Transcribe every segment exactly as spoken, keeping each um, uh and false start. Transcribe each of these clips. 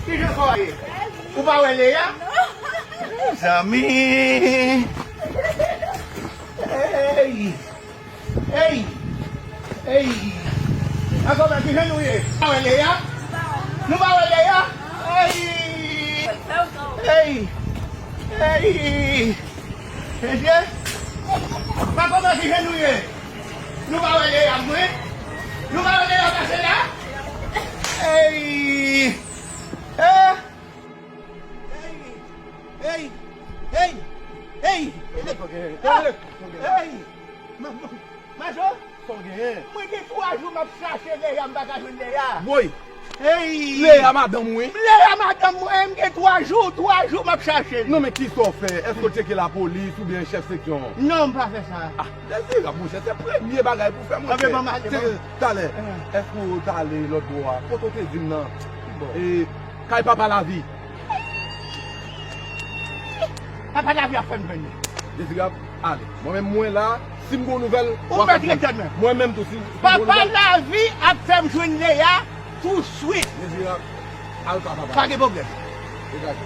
Ki jan kò a ye? Ou pa wè Leya? Mezanmi! Ey! Ey! Ey! Ankò men ki jan nou ye? Pa wè Leya? Nou pa wè Leya? Ey! Ey! Ey! Mesye! Ankò men ki jan nou ye? Nou pa wè Leya mwen? Nou pa wè Leya pase la? Ey! Eh! Ey! Ey! Ey! Ey! Ey! Ey! Ma- ma- Majò! Sa w genyen? Mwen gen twa jou m ap chache Leya, m pa ka jwenn Leya. Woy! Ey! Leya madanm ou, wi. Leya madanm mwen, m gen twa jou, twa jou m ap chache l. Non, men kisa w fè? Èske w tcheke lapolis oubyen chèf seksyon an? Non, m pa fè sa. Ah, Dezirab, monchè, se premye bagay pou fè, monchè. Anben, ban m ale, ban m- Talè, èske w t ale lòt bò a? Kote w te di m nan? Bon. E, kay Papa Lavi. Papa Lavi ap fè m jwenn li. Dezirab, ale. Mwen menm, mwen la, si m gon nouvèl, ou mèt ret tann mwen. Mwen menm tou, si, si m gon nouvèl. Papa Lavi ap fè m jwenn Leya touswit. Dezirab, al ka Papa Lavi. Pa gen pwoblèm. Degaje.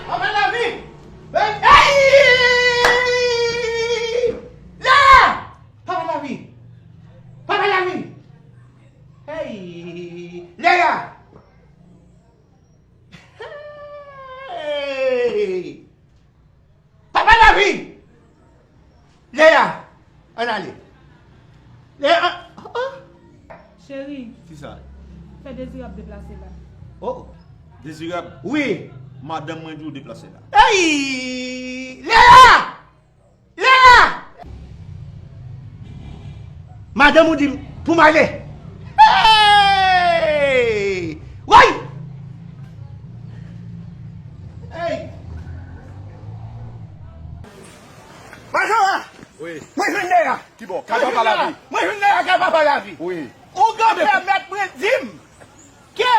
Papa Lavi! Ey! Leya! Papa Lavi! Papa Lavi! Ey! Leya! Ey! Papa Lavi! Leya! Ann ale. Leya! Oh! Cheri. Kisa? Fè Dezirab deplase la. Oh! Dezirab? Wi. Madanm mwen di w deplase la. Ey! Leya! Leya! Madanm ou di m pou m ale. Hey! Woy! Hey! Majò a! Wi. Mwen jwenn Leya! Ki bò? Kay Papa Lavi. Mwen jwenn Leya kay Papa Lavi. Wi. Ou gen pèmèt mwen di m ke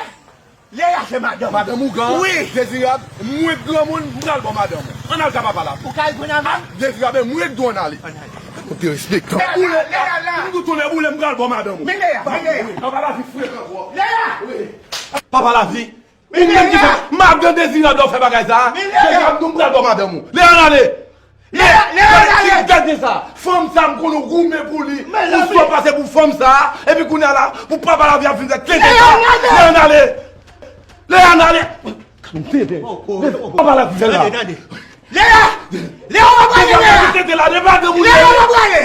Leya se madanm. Madanm ou gan? Wi. Dezirab, mwen k granmoun, m pral ba w madanm ou. Ann al ka Papa Lavi. Ou ka al jwenn avè m? Dezirab, e mwen k di w ann ale. Ann ale. Ou derespektan. Leya, Leya la. M di w tonnè boule, m pral ba w madanm ou. Men Leya, men Leya. Papa Lavi frekan twòp. Leya! Wi. Papa Lavi. Ou menm ki fè madanm Dezirab la w fè bagay sa a? Dezirab di w m pral ba w madanm ou. Leya, ann ale. Leya, Leya, ann ale. Gade sa. Fanm sa a m konnen w goumen pou li. Ou sot pase pou fanm sa a. Epi kounye a la, pou Papa Lavi ap vin fè tenten sa. Leya, ann ale. Leya, ann ale. Papa Lavi fè la. Leya! Leya, ou pa prale, Leya! Leya, ou pa prale!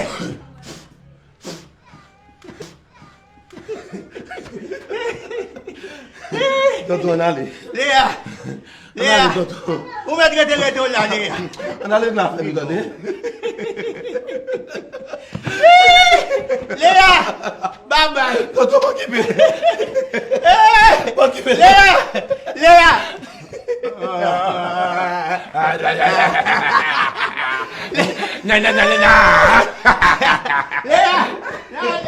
Tonton, ann ale. Leya! Ann ale, Leya! Tonton. Ou mèt rete, rete w la, Leya. Ann ale nan afè nou, tande. Leya! Babay! Tonton, pa okipe. Pa okipe. Leya! Leya! Nya, nya, nya, nya, nya. Leya! Leya!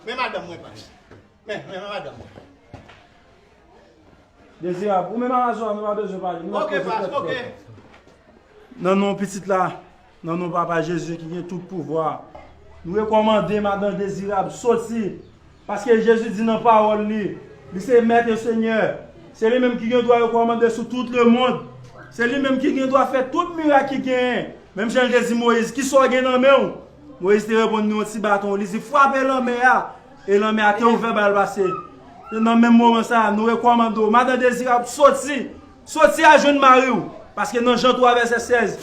Men madanm mwen, pas. Men, men, men madanm mwen. Dezirab, ou menm a razo a, nou pa bezwen pale. Nou mèt poze tèt frè. Nan non pitit la, nan non Papa Jezi ki gen tout pouvwa, nou rekòmande madanm Dezirab soti. Paske Jezi di nan pawòl li, li se Mèt e Senyè. Se li menm ki gen dwa rekòmande sou tout lemonn. Se li menm ki gen dwa fè tout mirak ki genyen. Menm jan l te di Moyiz, "Kisa w gen nan men w?" Moyiz te reponn li yon ti baton. Li di, "Frape lanmè a." E lanmè a te ouvè ba l pase. E nan menm moman sa a, nou rekòmande w, madanm Dezirab, soti. Soti al jwenn mari w. Paske nan Jan twa vèsè sèz,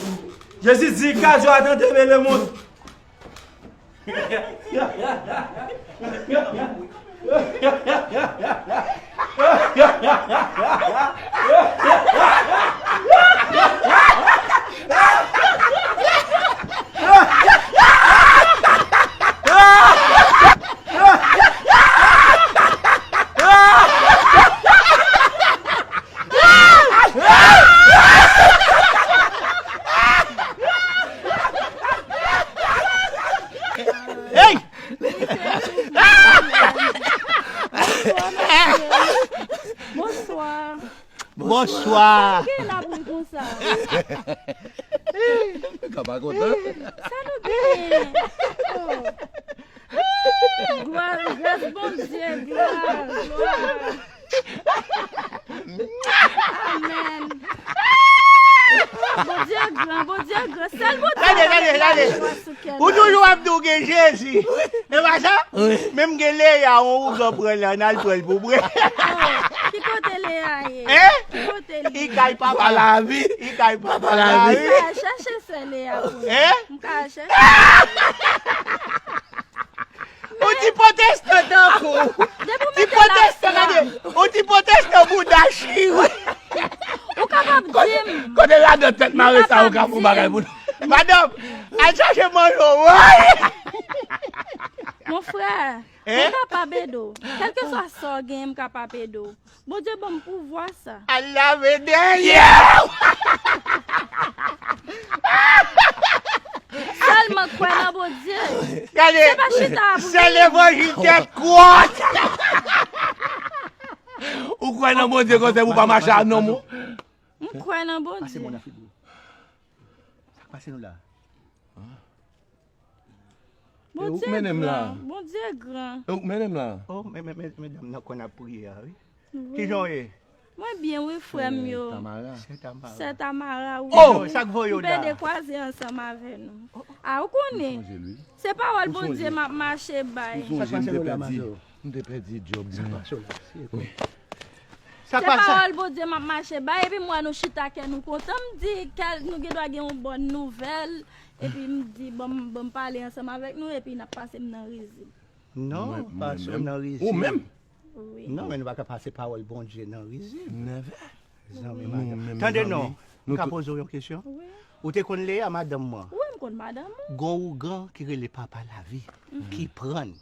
Jezi di, "Car Dieu a tant aimé le monde." Hey! Bonswa. Bonswa. Bonswa. Sa w gen la pou l konsa? Ka pa kontan. Sa nou genyen? Oh. Glwa, gras Bondye, glwa, glwa. Amèn. Bondye gran, Bondye gran. Sèl Bondye Gade, gade, gade. Ou toujou ap di w gen Jezi. E pa sa? Wi. Menm gen Leya, on ougan pran l, ann al pran l pou bwè. Oh, ki kote Leya ye? Hein? Ki kote li ye? I kay papa. Papa lavi. I kay papa lavi. M ka chèche sè Leya pou nou. Hein? M ka chèche. Ou ti pwotestan tankou. Depi w Ti mete pwotestan, lasyon. Gade. Ou ti pwotestan bouda chire. Ou kapab di m. Kote ladan tèt mare sa ou ka fè yon bagay pou nou? Madanm, al chache manje w. Mon frè, Hein? M kapab ede w. Kèlkeswa sa w genyen, m kapab ede w. Bondye ban m pouvwa sa. Al lave dèyè w! Sèlman kwè nan Bondye. Gade, Se pa chita pou se levanjil tèt kwòt. Ou kwè nan Bondye konsa pou pa mache a nonm ou? M kwè nan Pase Bondye. Mwen nan figi w. Sa k pase nou la? E ou k Bondye mennen m la? Gran, Bondye gran. E ou k mennen m la? Oh, men, men, men, medam nan konn ap priye a, wi. Wi. Kijan w ye? Mwen byen, wi, frè m yo. Tamara. Sè Tamara. Sè Tamara, wi. Oh! Kijan w ye? Sa k voye w la? M pede kwaze ansanm avè nou. Oh, oh. A, ou konnen. M sonje l, wi. Se pawòl Bondye m ap mache bay. Ou sonje m te pèdi, m te pèdi djòb mwen. Sa k pase w la, mesye? Wi. Sa k pase? Se pawòl Bondye m ap mache bay, epi m wè nou chita kè nou kontan, m di kè nou gen dwa gen yon bòn nouvèl, epi m di, ban m, ban m pale ansanm avèk nou, epi n ap pase m nan rizib. Non, pase w nan rizib. Ou menm? Wi. Non, men nou pa ka pase pawòl Bondye nan rizib. Nèvè. Zanmi madanm. Tande non, m ka poze w yon kesyon? Wi. Ou te konn Leya, madanm mwen? Wi, m konn madanm ou. Gon ougan ki rele Papa Lavi, ki pran l.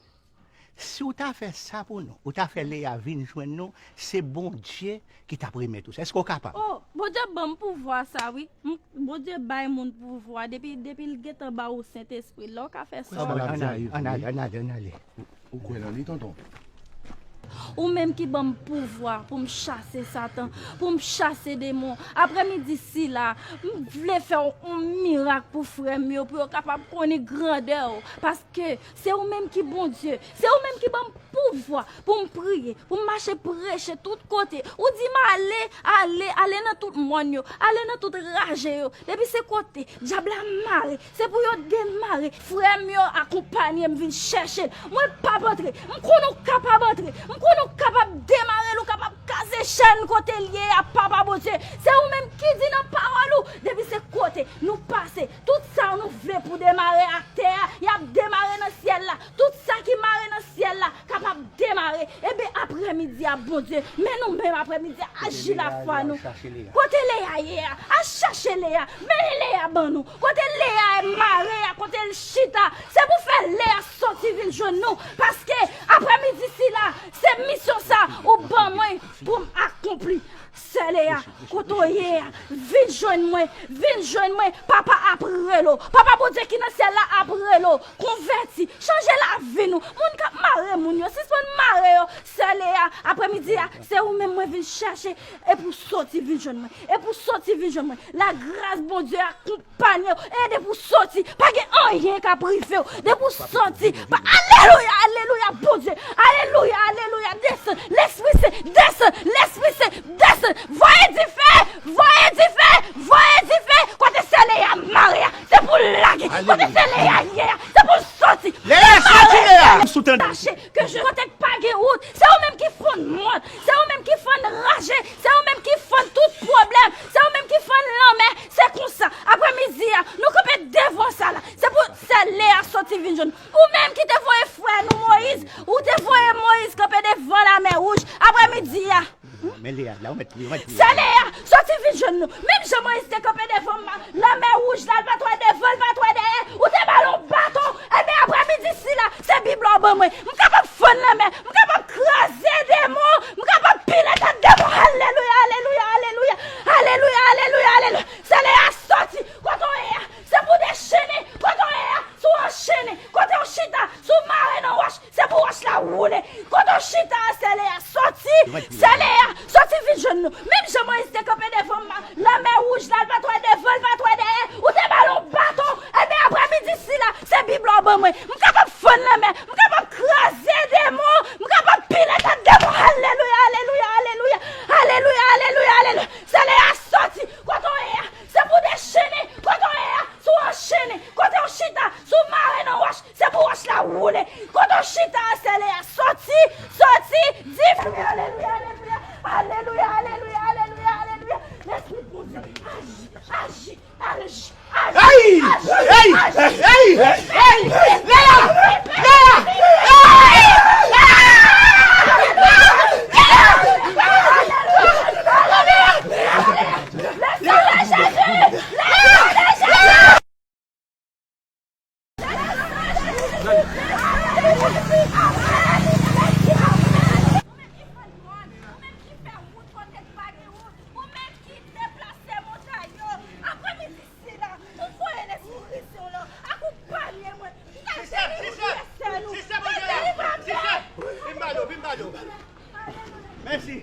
Si w ta fè sa pou nou, ou ta fè Leya vin jwenn nou, se Bondye ki t ap remèt ou sa. Èske w kapab? Oh, Bondye ban m pouvwa sa, wi. M, Bondye bay moun pouvwa. Depi, depi l gentan ba ou Sentespri, lè w ka fè sa. Ann ale, ann ale, ann ale. Ou kwè nan li, tonton? Ou menm ki ban m pouvwa pou m chase Satan, pou m chase demon. Aprèmidi sila, m vle fè yon mirak pou frè m yo, pou yo kapab konnen grandè w. Paske Se ou menm ki Bondye. Se ou menm ki ban m pouvwa pou m priye, pou m mache preche tout kote. Ou di m ale, ale, ale nan tout mòn yo, ale nan tout raje yo. Depi se kote dyab la mare, se pou yo demare. Frè m yo, akonpanye m vin chèche l. Mwen p ap antre. M konnen w kapab antre. M konnen w kapab demare l, ou kapab kase chèn kote l ye a, Papa Bondye. Se ou menm ki di nan pawòl ou, depi se kote nou pase, tout sa nou vle pou demare atè a, y ap demare nan syèl la. Tout sa ki mare nan syèl la kapab demare. Ebyen, aprèmidi a, Bondye, men nou menm aprèmidi a, aji lafwa nou. Kote Leya ye a? Al chache Leya. Mennen Leya ban nou. Kote Leya mare a, kote l chita, se pou fè Leya soti vin jwenn nou. Paske aprèmidi sila, se misyon sa ou ban mwen pou m akonpli. Sè Leya, kote w ye a? Vin jwenn mwen, vin jwenn mwen. Papa ap rele w. Papa Bondye ki nan syèl la ap rele w. Konvèti, chanje lavi nou. Moun k ap mare moun yo, sispann mare yo. Sè Leya, aprèmidi a, se ou menm mwen vin chèche. E pou soti vin jwenn mwen. E pou soti vin jwenn mwen. Lagras Bondye akonpanye w. E depi w soti, pa gen anyen k ap rive w. Depi w soti, pa, alelouya, alelouya, Bondye. Alelouya, alelouya, desann. Lespri Sen, desann. Lespri Sen, desann. Voye dife, voye dife, voye dife. Kote Sè Leya mare a, se pou l lage. Kote Sè Leya ye a, se pou l soti. Leya, soti, Leya. Sou tande. Tache ke je kote k pa gen wout. Se ou menm ki fonn mòn. Se ou menm ki fann raje. Se ou menm ki fann tout pwoblèm. Se ou menm ki fann lanmè. Se konsa, aprèmidi a, nou kanpe devan sa la. Se pou, Sè Leya soti vin jwenn nou. Ou menm ki te voye frè nou Moyiz, ou te voye Moyiz kanpe devan Lamè Wouj aprèmidi a. Men Leya la, ou mèt kriye, ou mèt kriye. Sè Leya soti vin jwenn nou. Menm jan Moyiz te kanpe devan ma- Lamè Wouj la, l pa t wè devan, l pa t wè dèyè. Ou te ba l yon baton. Ebyen, aprèmidi sila, se Bib la w ban mwen. M kapab fann lanmè, m kapab kraze demon, m kapab pile tèt demon. Alelouya, alelouya, alelouya. Alelouya, alelouya, alelouya. Sè Leya soti. Kote w ye a? Se pou w dechennen. Kote w ye a? Se w anchennen. Kote w chita? Se w mare nan wòch. Se pou wòch la woule. Kote w chita a, Sè Leya? Soti. Sè Leya, soti vin jwenn nou. Menm jan Moyiz te kanpe devan ma- Lamè Wouj la, l pa t wè devan, l pa t wè dèyè. Ou te ba l yon baton. Ebyen, aprèmidi sila, se Bib la w ban mwen. M kapab fann lanmè. M kapab kraze demon. M kapab pile tèt demon. Alelouya, alelouya, alelouya. Alelouya, alelouya, alelouya. Sè Leya soti. Kote w ye a? Se pou dechennen. Kote w ye a? Se w anchennen. Kote w chita? Se w mare nan wòch. Se pou wòch la woule. Kote w chita a, Sè Leya? Soti. Soti. Di. Alelouya, alelouya. Alelouya, alelouya, alelouya, alelouya. Lespri Bondye, aji, aji, aji, aji, aji, aji, aji, aji, Leya! Leya! Sisè, sisè, sisè, Bondye, sisè, vin ba nou, vin ba nou. Mèsi,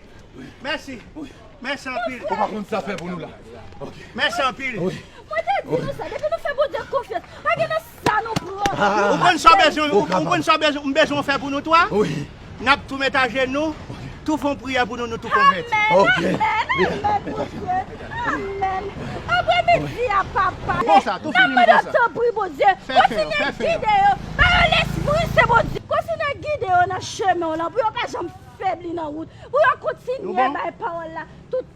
mèsi, mèsi anpil. Ou pa konn sa fè pou nou la. Ok. Mèsi anpil. Mwen te di nou sa, depi nou fè Bondye konfyans, pa gen nan sa nou pran. Ou konn sa w bezwen, ou konn sa w bezwen, m bezwen w fè pou nou twa? Wi. N ap tou met ajenou, tou fè yon priyè pou nou, nou tou konvèti. Amèn, amèn, amèn, Bondye. Amèn. Aprèmidi a, papa. Konsa, tou fini konsa. N ap mande w, tanpri, Bondye, kontinye gide yo. Ba yo lespri, se Bondye. Kontinye gide yo nan chemen w lan, pou yo pa janm febli nan wout. Pou yo kontinye bay pawòl la tout